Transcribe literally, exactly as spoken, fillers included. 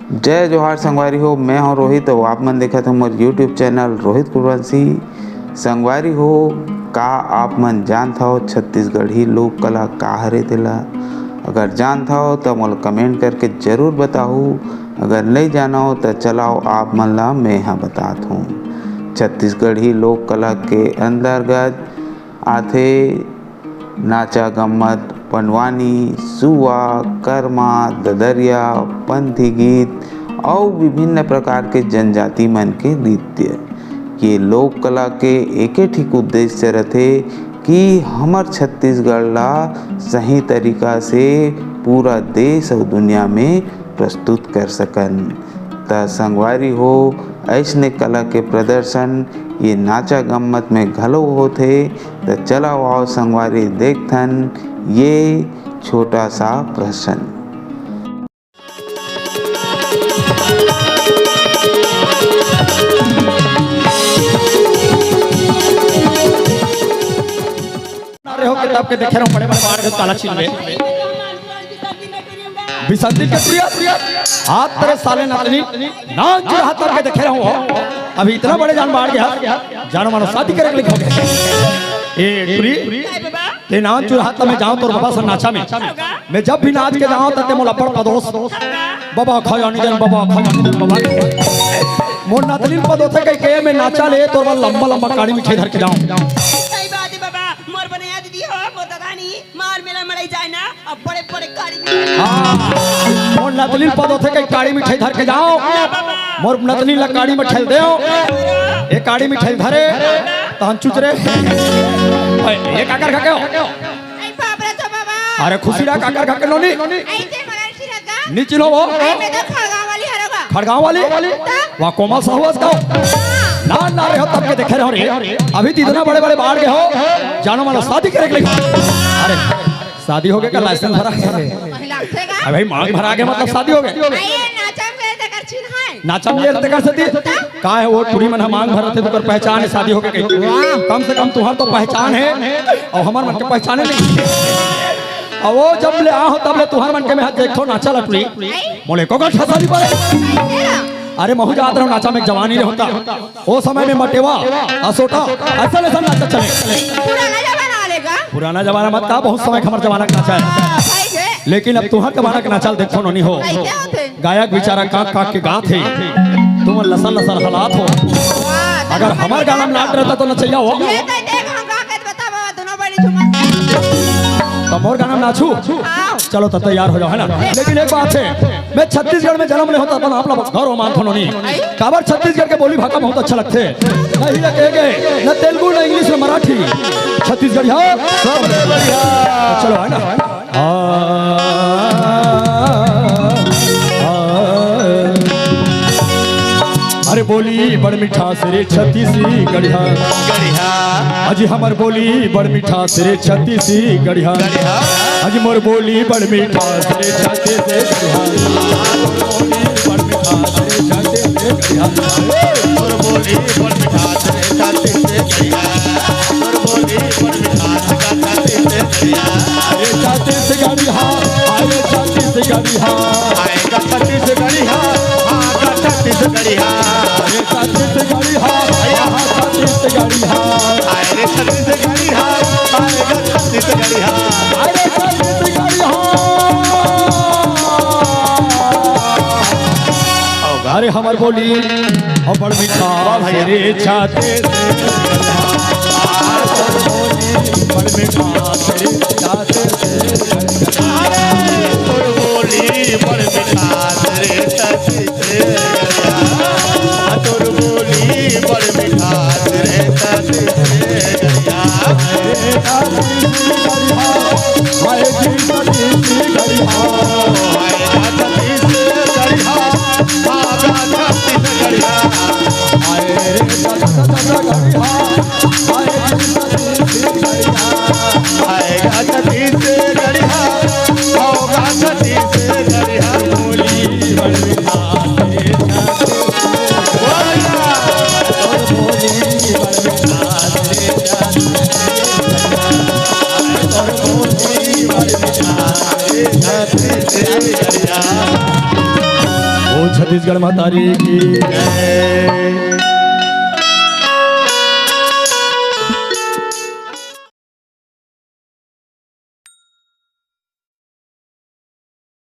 जय जोहार संगवारी हो, मैं हूं रोहित अउ आप मन देखत हो मोर YouTube चैनल रोहित कुलवंशी। संगवारी हो, का आप मन जानत हो छत्तीसगढ़ी लोक कला का हरे तेला? अगर जानत हो त मोला कमेंट करके जरूर बताहू, अगर नहीं जानो त चलाओ आप मन ला मैं हा बतात हूँ। छत्तीसगढ़ी लोक कला के अंतर्गत आथे नाचा गम्मत, पंडवानी, सुआ, करमा, ददरिया, पंथी गीत अउ विभिन्न प्रकार के जनजाति मन के नृत्य। ये लोक कला के एके ठीक उद्देश्य रथे कि हमर छत्तीसगढ़ ला सही तरीका से पूरा देश अउ दुनिया में प्रस्तुत कर सकन। त संगवारी हो, अइसने कला के प्रदर्शन ये नाचा गम्मत में घलो होथे। त चला आओ संगवारी, देखथन ये छोटा सा प्रश्न। ना रहे हो किताब के देखे रहो, बड़े बड़े बाढ़ के काला चिन्ह में। बिसंती के प्रिय, हाथ तेरे साले नतनी, ना चुराहा तब के देखे रहो। अभी इतना बड़े जान बाढ़ गया, जानो मानो शादी करे के लिखो। ए टुरी, ते ना चुराहा तब मैं जाऊं तोर बाबा से नाचा में। मैं जब भी नाच के जाऊं तब ते मोला बड़ पदोस। बाबा खजानी जन, बाबा खजानी जन, बाबा। मोर नतनी पदोथे कह के मैं नाचा ले तोर बा लंबा लंबा काड़ी मिठाई धर के जाऊं। सही बात है बाबा, मोर बनैया दीदी हो, मोर दादा नी। मार मेला मड़ई जाए ना, अब बड़े बड़े काड़ी में। हाँ, मोर नतनी पदोथे कह काड़ी मिठाई धर के जाओ। मोर नतनी ला काड़ी में ठेल देओ। ए काड़ी में ठेल धरे, तहन चुच रे। ए, ये काकर खा के हो? आई बाप रे तो बाबा। अरे खुशी रहा काकर खा के नोनी। आई ते मगर नी चिन्हो वो? आई मैं तो खड़गांव वाली हरोगा। खड़गांव वाली? तो? वाह, कोमल साहू हस का? ना, ना रहे हो तब के देखे रहो रे। अभी तो इतना बड़े बड़े बाढ़ गए हो, जानो मानो शादी करे के लिए। अरे, शादी हो गया का लाइसेंस भरा है? पहला थे का? अबे मांग भरा के मतलब शादी हो गया? आइए, नाचम गए तकर चिन्ह है। नाचम गए तकर से दी? का है वो टुरी मन ह मांग भरत हे, तुकर पहचान है शादी हो गया कहीं? कम से कम तुम्हार तो पहचान है, अउ हमर मन के पहचाने नहीं। अउ वो जब ले आहो तब ले तुहर मन के मैं हाथ देखो नाचा ला टुरी। मोले को गठा सारी पड़े। अरे महू जात रहो नाचा में जवानी रहो ता। ओ समय में मटेवा, असोटा, ऐसा ऐसा नाचा चले। पुराना जमाना वाले का? पुराना जमाना मत का, बहुत समय के हमर जमाना के नाचा है। हाँ, भाई जे। लेकिन अब तुहर जमाना के नाचा ल देखो नोनी हो। भाई क्या होते? गायक बेचारा कांक कांक के गात हे, तुम लसन लसन हलात हो। वाह, अगर हमार गाना में नाच रहता तो नचैया हो। ये तो देख, हम गा के बता बाबा, दोनों बड़ी झूमर। तो मोर गाना में नाचू? आओ। चलो तो तैयार हो जाओ, है ना? लेकिन एक बात है, मैं छत्तीसगढ़ में जन्म ले होता तो आप लोग गौरव मानथो नोनी। काबर छत्तीसगढ़ के बोली भाखा बहुत अच्छा लगथे। नहीं लगेगे, न तेलुगु, न इंग्लिश, न मराठी। छत्तीसगढ़िया। सबले बढ़िया। चलो, है ना? आ, आ, अरे बोली बड़ मिठास रे छत्तीसगढ़िया। गढ़िया। अजी हमर बोली बड़ मिठास रे छत्तीसगढ़िया। गढ़िया। अजी मोर बोली बड़ मिठास रे छत्तीसगढ़िया। बोली बड़ मिठास रे छत्तीसगढ़िया। मोर बोली बड़ मिठास रे छत्तीसगढ़िया। मोर बोली बड़ मिठास का छत्तीसगढ़िया। अरे छत्तीसगढ़िया, अरे छत्तीसगढ़िया। आएगा छत्तीसगढ़िया, आएगा छत्तीसगढ़िया। अरे छत्तीसगढ़िया, आएगा छत्तीसगढ़िया। अरे छत्तीसगढ़िया, आएगा छत्तीसगढ़िया। अरे छत्तीसगढ़िया। अरे हमर बोली, ओ बड़ मीठा वाह भैया। रे छाते से। बड़ मीठा रे छाते से। अरे तोर बोली बड़ मिठास रे छाती से। तोर बोली बड़ मिठास रे छाती से। हाय जी छत्तीसगढ़िया। हाय छत्तीसगढ़िया। हाय छत्तीसगढ़िया। हाय रे छत्तीसगढ़िया। हाय छत्तीसगढ़िया। हाय छत्तीसगढ़िया। छत्तीसगढ़ महतारी की।